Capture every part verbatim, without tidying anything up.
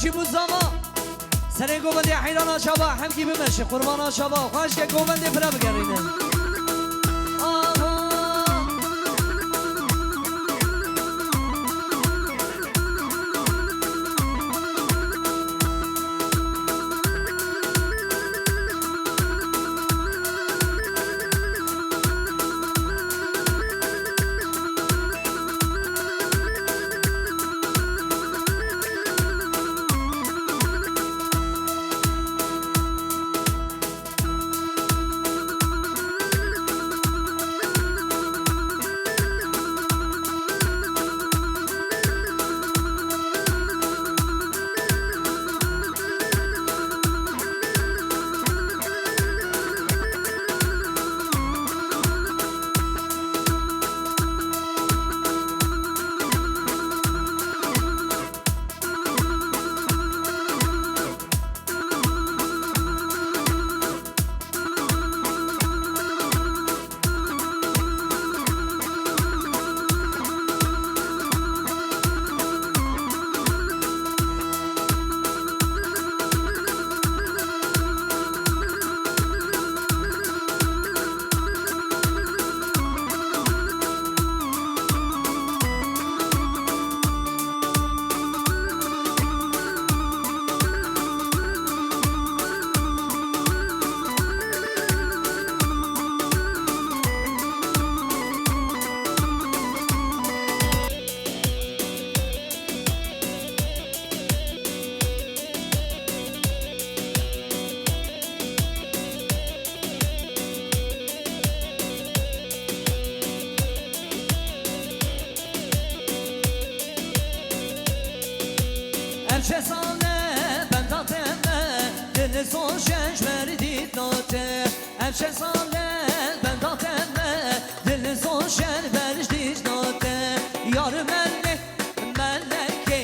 Bû zava. Serê govendê Heyran Aşaba, hemkî bimeşe, Qurban Aşaba. Xweşke govendê pira bigerîne. Aha. Em şe sale benda te me, dil so şeş ver dît note. Em şe sale benda te me, dil so şer ver dît note. Yar melli Melekê,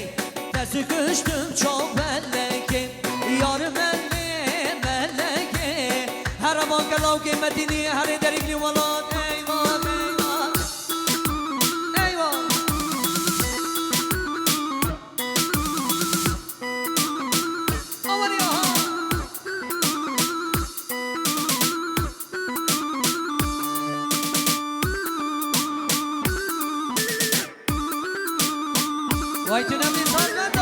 te kuştum çok belekê. Yar melê melekê. Here banke lawkê Medînî, herê derî gilî welat. Eyvan, eyvan. Eyvan. Aman ya. Vay tünem insan nerede o?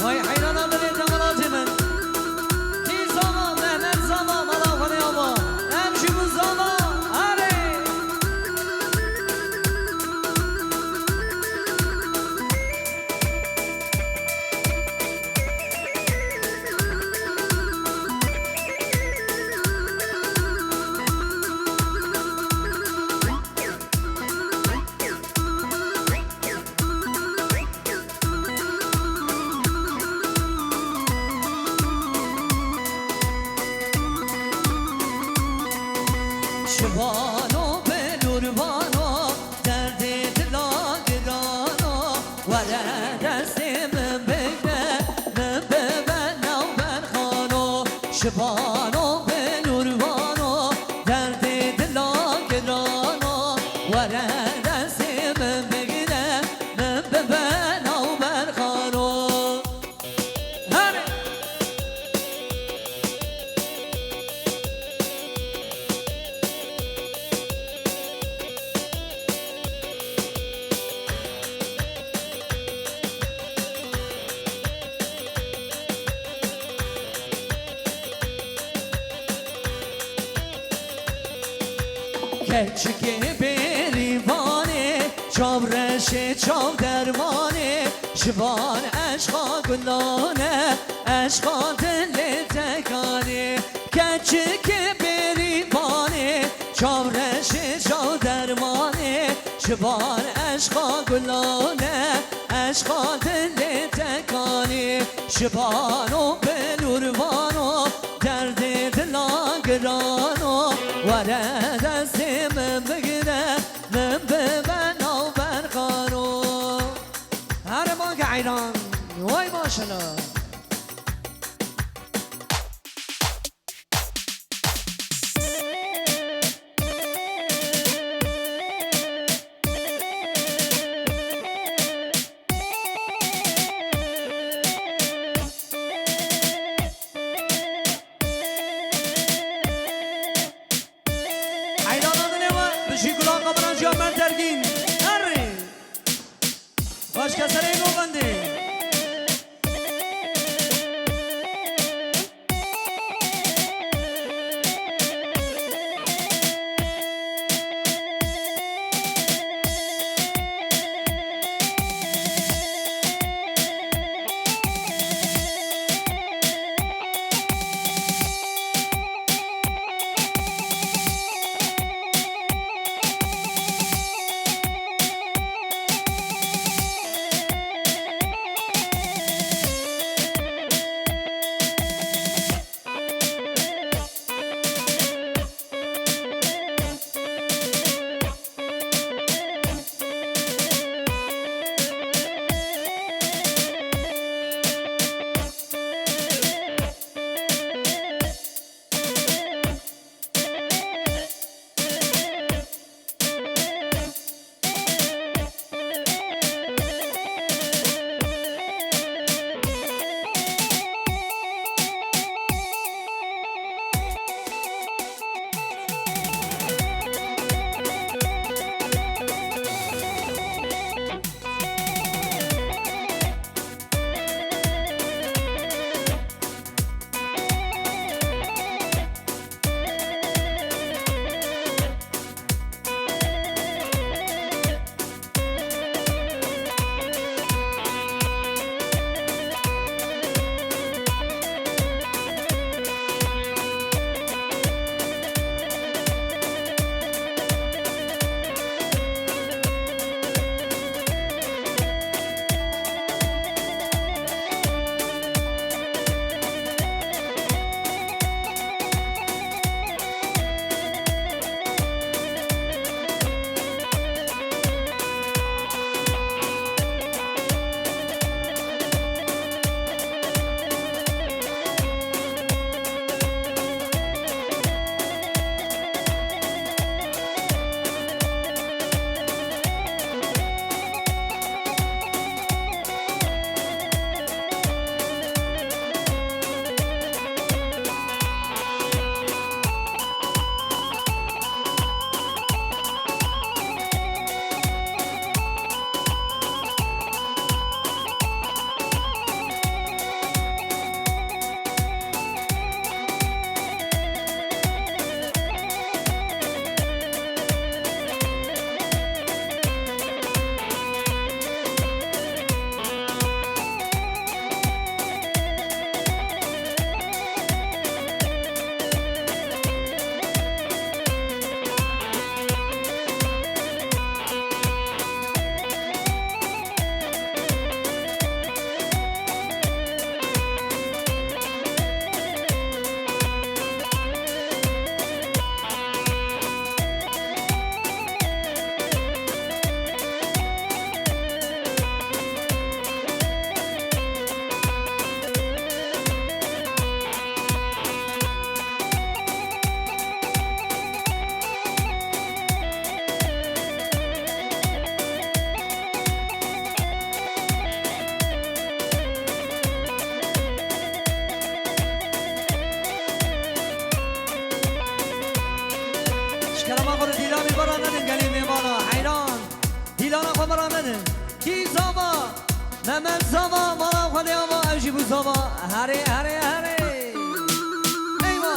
Vay heyrana birê demiracê min. Tî zava, Mehmet zava, mala xwe neyava. Em jî bû zava, erê. Şibano belûrbano, derdê dila girano, were destê min bigre, min bibe navber xano. Şibano belûrbano, derdê dila girano, were destê min bigre, min bibe navber xano. Herê. Çikê bêrîvanê, çav reşê, çav dermanê, ji van eşqa gulane, eşqa dilê te kanê. Keçikê bêrîvanê, çav reşê, çav dermanê, ji van eşqa gulane, eşqa dilê te kanê. Ji vano bilûr vano, derdê dila girano, were destê min bigire, min bibe navber xano. Here mange eyran, way maşallah. Heyrana dilê we, bijî gula qebran Ciya Merdergîn. Herê. Xweşke serê govendê. Ji kerema xwe re dîlanê bera nedin gelê mêvana heyran. Dîlana xwe bera nedin. Kî zava? Mehmet zava, mala xwe lê ava, ew jî bû zava. Herê, herê, herê. Eywa.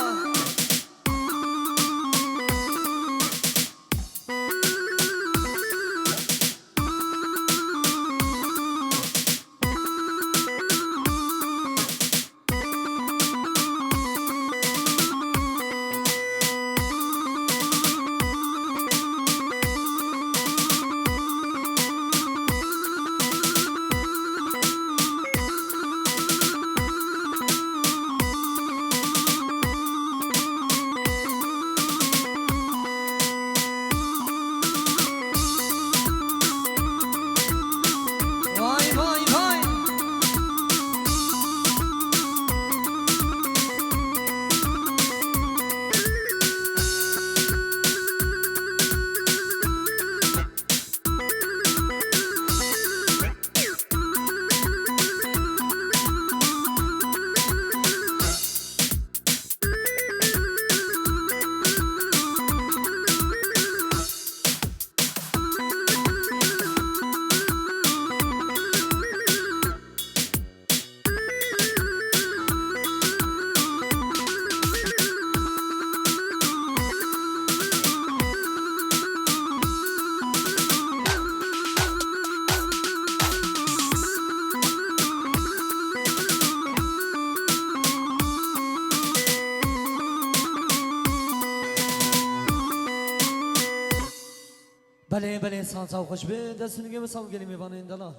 Belê, belê, sağ ol, sağ ol, xweş be. Dest û nigê wisa û gelî mêvanên delal.